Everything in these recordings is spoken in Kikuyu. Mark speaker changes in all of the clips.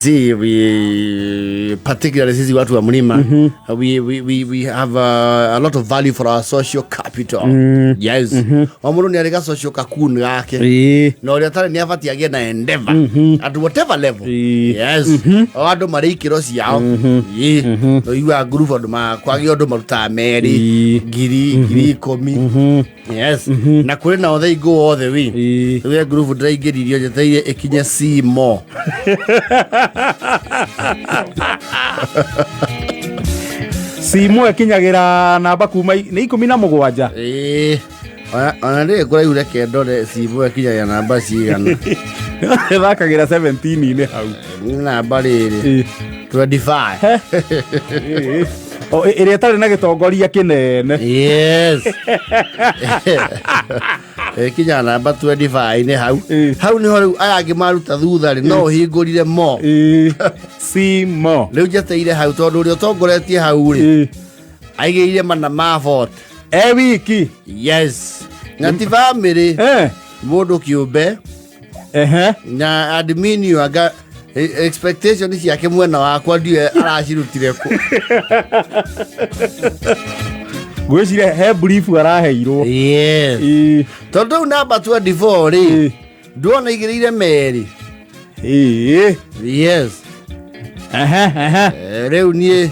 Speaker 1: See, we particularly sisi watu wa mlima, we have a lot of value for our social capital. Yes, o mũndũ nĩ arĩ ga social cocoon gake, na ũrĩa ũtarĩ nĩ abatiĩ agĩe na endeavor at whatever level. Yes, o andũ marĩ ikĩro ciao. Ĩĩ, ũiguaga ngurubu andũ kwagĩa ũndũ marutaga merĩ, ngiri, 10,000. Yes, na kũrĩ na othe ingũ othe wi. Rĩu ngurubu ndĩraingĩririo njetereire ĩkinye cimo.
Speaker 2: Simu ĩkinyagĩra namba kuma nĩ 17.
Speaker 1: Ĩĩ, ona ndĩrĩ kũraihu, reke ndore cimo ĩkinyagia namba cigana.
Speaker 2: Ĩthakagĩra 17-inĩ hau.
Speaker 1: Nĩ namba rĩrĩ, 25.
Speaker 2: Ĩĩ. O, ĩrĩa ĩtarĩ na gĩtongoria kĩnene.
Speaker 1: Yes, ĩkinya namba 25 nĩ hau. Hau nĩho rĩu aya angĩ maruta thutha rĩ, no ũhingũrire mo.
Speaker 2: Simo.
Speaker 1: Rĩu njeteire hau tondũ ũrĩa ũtongoretie hau rĩ, aigĩire mana ma 40.
Speaker 2: E wiki.
Speaker 1: Yes, na ti bamĩrĩ, mũndũ kĩũmbe. Na admin ũyũ anga expectation ciake mwena wakwa ndiũĩ aracirutire kũ.
Speaker 2: Ngwĩciria he brief araheirwo.
Speaker 1: Yes, tondũ rĩu namba 24 rĩ, nduona igĩrĩire merĩ. Yes.
Speaker 2: Ehe, ehe.
Speaker 1: Rĩu niĩ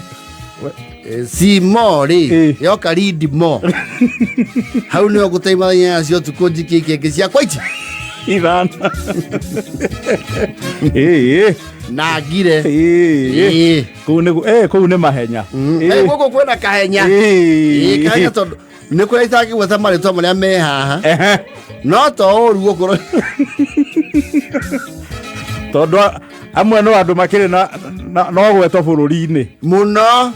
Speaker 1: simo rĩ, yoka read more hau nĩho ngũtaima 8 cia ũtukũ njikie ikenge ciakwa ici
Speaker 2: 5. Ĩĩ.
Speaker 1: Na ngire.
Speaker 2: Ĩĩ. Kũu nĩ mahenya.
Speaker 1: Gũkũ kwĩna kahenya. Ĩĩ, kahenya tondũ nĩ kũrĩa itangĩgweta marĩtwa marĩa me haha, no to ũru gũkorwo.
Speaker 2: Tondũ amwe no andũ makĩrĩ na no gwetwo bũrũri-inĩ.
Speaker 1: Mũno,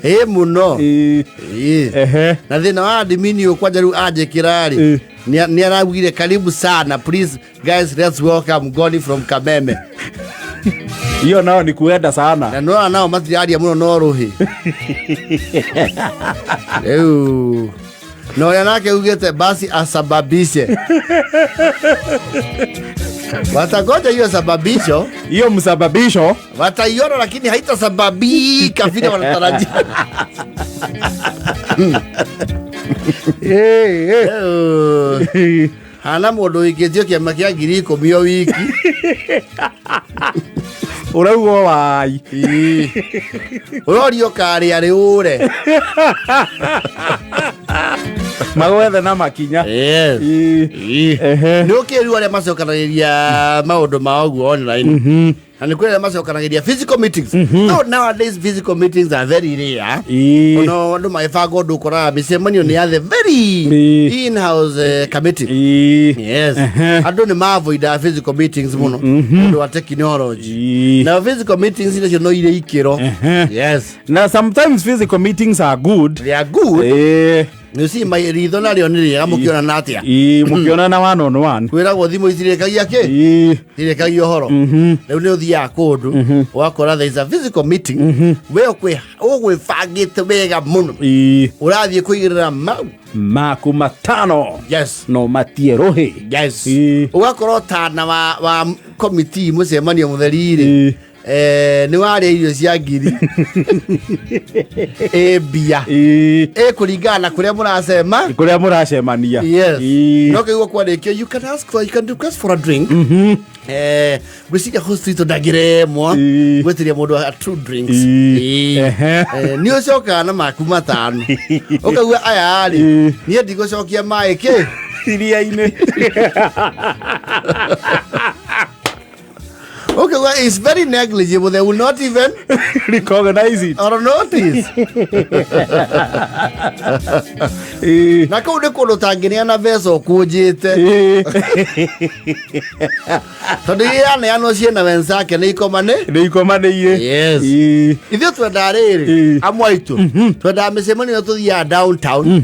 Speaker 1: ĩ mũno. Ĩĩ. Na thĩna wa admin ũyũ kwanja rĩu anjĩkĩra rĩ, nĩ araugire, "Karibu sana, please guys, let's welcome Goni from Kameme."
Speaker 2: Hiyo nao ni kuenda sana.
Speaker 1: Na nona nao matiraria mũno no rũhĩ rĩu na ũrĩa nake ugĩte basi asababishe, watangoja hiyo sababisho.
Speaker 2: Hiyo msababisho.
Speaker 1: Wataiona lakini haitasababika vile wanatarajia. Hana mũndũ wĩkĩtio kĩama kĩa 10,000 o wiki.
Speaker 2: Ũrauga wai.
Speaker 1: Ũrorio karĩa rĩ ũre.
Speaker 2: Magwethe na makinya.
Speaker 1: Yes. Nĩ ũkĩrĩu arĩa macokanagĩria maũndũ mao ũguo online, na nĩ kwĩ arĩa macokanagĩria physical meetings. No nowadays physical meetings are very rare. Ono andũ magĩbanga ũndũ ũkoraga mĩcemanio nĩ ya the very in-house committee. Yes, andũ nĩ maavoidaga physical meetings mũno ũndũ wa technology. Na physical meetings nacio no irĩ ikĩro. Yes.
Speaker 2: Na sometimes physical meetings are good.
Speaker 1: They are good. Nĩ si ritho narĩo nĩ rĩega mũkĩonana atĩa.
Speaker 2: Ĩĩ, mũkĩonana one on one.
Speaker 1: Kwĩragwo thimũ itirĩkagia kĩ, irĩkagia ũhoro. Rĩu nĩ ũthiaga kũndũ ũgakora there is a physical meeting, we ũgwĩbangĩte wega mũno, ũrathiĩ kũigĩrĩra mau
Speaker 2: maku 5. No matie rũhĩ.
Speaker 1: Yes. Ũgakorwo tana wa committee mũcemanio mũtheri rĩ, nĩ warĩa irio cia ngiri ĩ mbia, ĩ kũringana na kũrĩa mũracema.
Speaker 2: Kũrĩa mũracemania.
Speaker 1: Yes. No kĩguo kwarĩkio, you can ask for, you can request for a drink. Ngwĩciria host witũ ndangĩremwo gwĩtiria mũndũ a two drinks. Nĩ ũcokaga na maku 5 ũkauga aya rĩ, niĩ ndigũcokia maĩ kĩ
Speaker 2: iria-inĩ.
Speaker 1: Okay, well, it's very negligible. They will not even
Speaker 2: recognize it
Speaker 1: or notice. Na kũu nĩ kũndũ ũtangĩneana mbeca ũkũnjĩte, tondũ iria yaneanwo ciĩna wenzake nĩ ikoma nĩ
Speaker 2: Nĩ ikomanĩire.
Speaker 1: Yes. Ithuĩ twendaga rĩrĩ, amwe aitũ twendaga mĩcemanio ĩyo tũthiaga downtown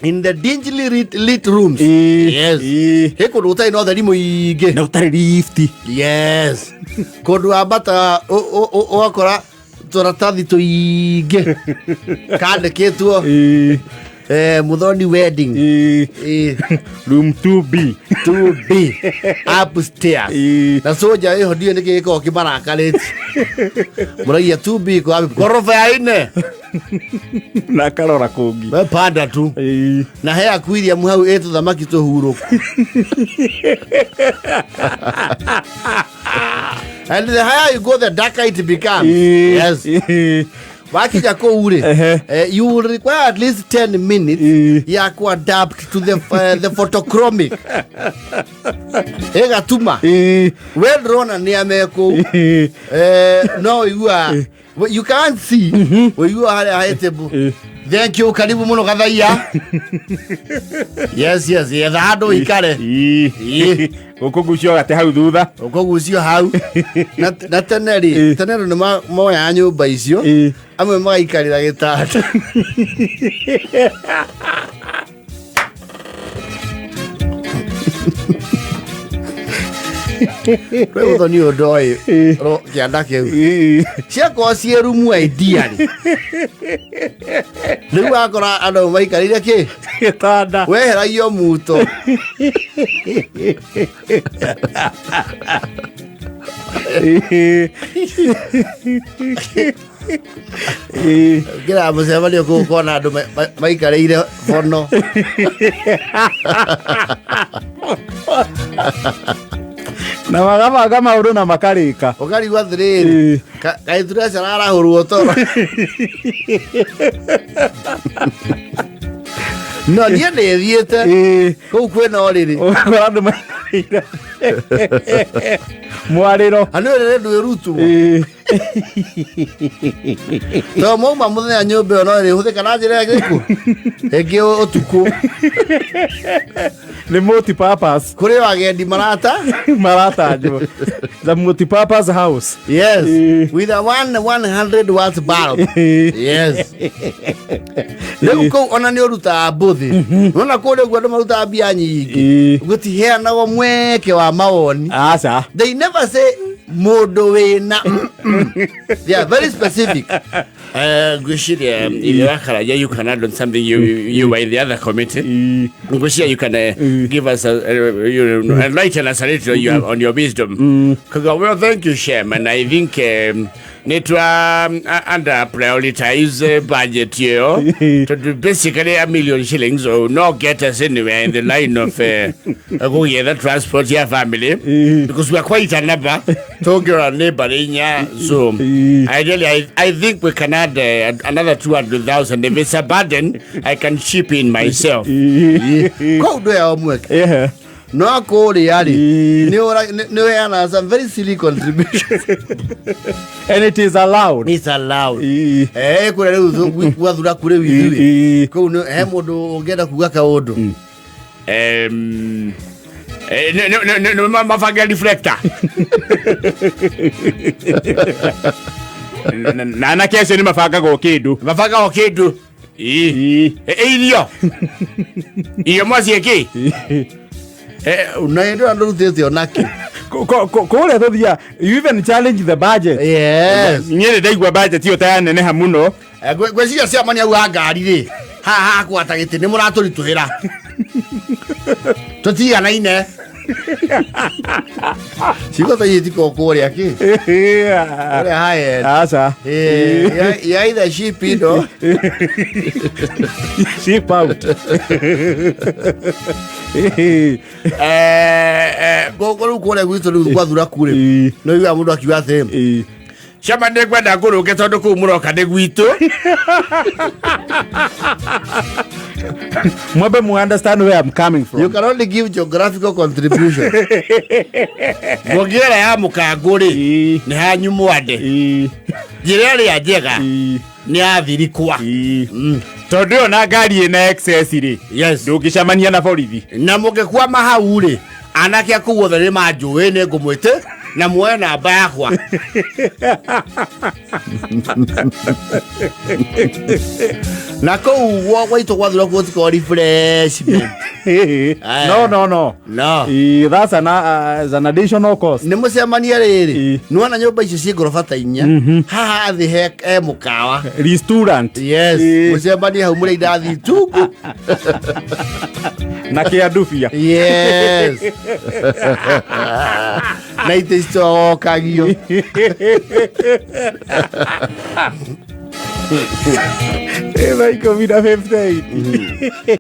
Speaker 1: in the dingily lit rooms. Yes. He kũndũ gũtarĩ na ũtheri mũingĩ.
Speaker 2: Na ũtarĩ lift.
Speaker 1: Yes, kũndũ wambataga ũgakora tũratathi tũingĩ kandĩkĩtwo. Muthoni wedding.
Speaker 2: Ĩĩ. Room 2B.
Speaker 1: 2B upstairs. Na soja ĩho ndiũĩ nĩkĩ gĩkoragwo kĩmarakarĩtie. Mũragia 2B iko wapi? Gorofa ya ine.
Speaker 2: Na akarora kũngĩ.
Speaker 1: We panda tu. Na he aquarium hau ĩ tũthamaki tũhurũku. And the higher you go, the darker it becomes. Yes. Wakinya kũu rĩ, you will require at least 10 minutes ya ku adapt to the photochromic ĩgatuma we ndũrona nĩ ame kũu. No ũigua you can't see, ũigua harĩa he table, "Thank you, karibu mũno gathaia." Yes, yetha handũ ũikare.
Speaker 2: Gũkũgucio gate hau thutha.
Speaker 1: Ũkũgucio hau. Na tene rĩ, tene andũ nĩ moyaga nyũmba icio, amwe magaikarĩra gĩtanda. Rĩu ũthoni ũyũ ndoĩ kĩanda kĩu ciakorwo ciĩ rumu ideally, rĩu wakora andũ maikarĩire kĩ?
Speaker 2: Gĩtanda.
Speaker 1: Weheragio muto. Ngĩra mũcemanio kũu kona andũ maikarĩire bono.
Speaker 2: Na magabanga maũndũ na makarĩka.
Speaker 1: Ũkarigwo atĩrĩrĩ, kaĩ tureca arahũrwo toro? No niĩ nĩthiĩte kũu kwĩna ũrĩrĩ.
Speaker 2: Ũgakora andũ maikarĩire mwarĩro.
Speaker 1: Anĩ ũrĩrĩ ndwĩrutwo to mauma mũthenya, nyũmba ĩyo no ĩrĩhũthĩka na njĩra ĩrĩkũ ĩngĩ ũtukũ?
Speaker 2: Nĩ multi-purpose.
Speaker 1: Kũrĩ o agendi marata.
Speaker 2: Maratanjwo the multi-purpose house.
Speaker 1: Yes. With a one 100 watt bulb. Yes. Rĩu kũu ona nĩ ũrutaga mbũthĩ, nona kũrĩa ũguo andũ marutaga mbia nyingĩ. Gũtiheanagwo mweke wa mawoni.
Speaker 2: Aca.
Speaker 1: They never say mũndũ wĩna. They are very specific.
Speaker 3: Ngwĩciria ithe wa Karanja, you can add on something. You were in the other committee. Ngwĩciria you can give us a, enlighten us a little on your wisdom. Kuga, well, thank you, Chairman. I think nitwa under prioritize budget here to do basically 1 million shillings will not get us anywhere in the line of kũgĩetha transport ya family, because we are quite a number, tũngĩrora nĩ mbarĩ inya. So ideally I think we can add another 200,000. If it's a burden, I can chip in myself.
Speaker 1: Kũu ndwĩyao mweke. No kũrĩa rĩ, nĩ ũheanaga some very silly contributions.
Speaker 2: And it is allowed.
Speaker 1: It's allowed. Kũrĩa rĩu gwathura kũrĩ ithuĩ kũu he mũndũ ũngĩenda kuga kaũndũ?
Speaker 3: No, mabange reflector
Speaker 2: Na anake acio nĩ mabangagwo kĩndũ.
Speaker 3: Mabangagwo kĩndũ. Irio irio mwaciĩ kĩ?
Speaker 1: Na hĩndĩ ĩyo ndũrutĩte onakĩ.
Speaker 2: Kũrĩa tũthia you even challenge the budget.
Speaker 1: Yes.
Speaker 2: Niĩ nĩ ndaigua budget ĩyo ta yaneneha mũno.
Speaker 1: Ngwĩciria ciamani au wa ngari rĩ, haha hakwata gĩtĩ nĩ mũratũritũhĩra, tũtiganaine ciugo ta ici itikoragwo kũrĩa kĩ kũrĩa high end.
Speaker 2: Aca.
Speaker 1: Ya either ship indo.
Speaker 2: Ship out.
Speaker 1: Rĩu kũrĩa gwitũ rĩu gwathura ku rĩ, no iguaga mũndũ akiuga atĩrĩ,
Speaker 3: Cama nĩ ngwenda ngũrũke tondũ kũu mũroka nĩ gwitũ.
Speaker 2: Mwambe mu understand where I'm coming from.
Speaker 1: You can only give geographical contribution.
Speaker 3: Mũngĩora ya mũkangũ rĩ, nĩ hanyu mwande. Njĩra ĩrĩa njega nĩ yathirikwa.
Speaker 2: Tondũ ĩyo na ngari ĩna excess rĩ, ndũngĩcemania na borithi.
Speaker 1: Na mũngĩkwama hau rĩ, anake a kũu othe nĩ manjũĩ nĩ ngũmwĩte. Na muoe namba yakwa. Na kũu gwaitũ gwathura gũtikorwo refreshment. Aya.
Speaker 2: No, no, no.
Speaker 1: No.
Speaker 2: That's an additional cost.
Speaker 1: Nĩ mũcemania rĩrĩ.
Speaker 2: Ĩ.
Speaker 1: Nĩwona nyũmba icio ciĩ ngoroba ta inya, haha thĩ he mũkawa.
Speaker 2: Restaurant.
Speaker 1: Yes.
Speaker 2: Ĩ.
Speaker 1: Mũcemanie hau mũrĩ indathi tungu.
Speaker 2: Na kĩandubia.
Speaker 1: Yes, na itĩ citogokagio.
Speaker 2: Thaa 10:58.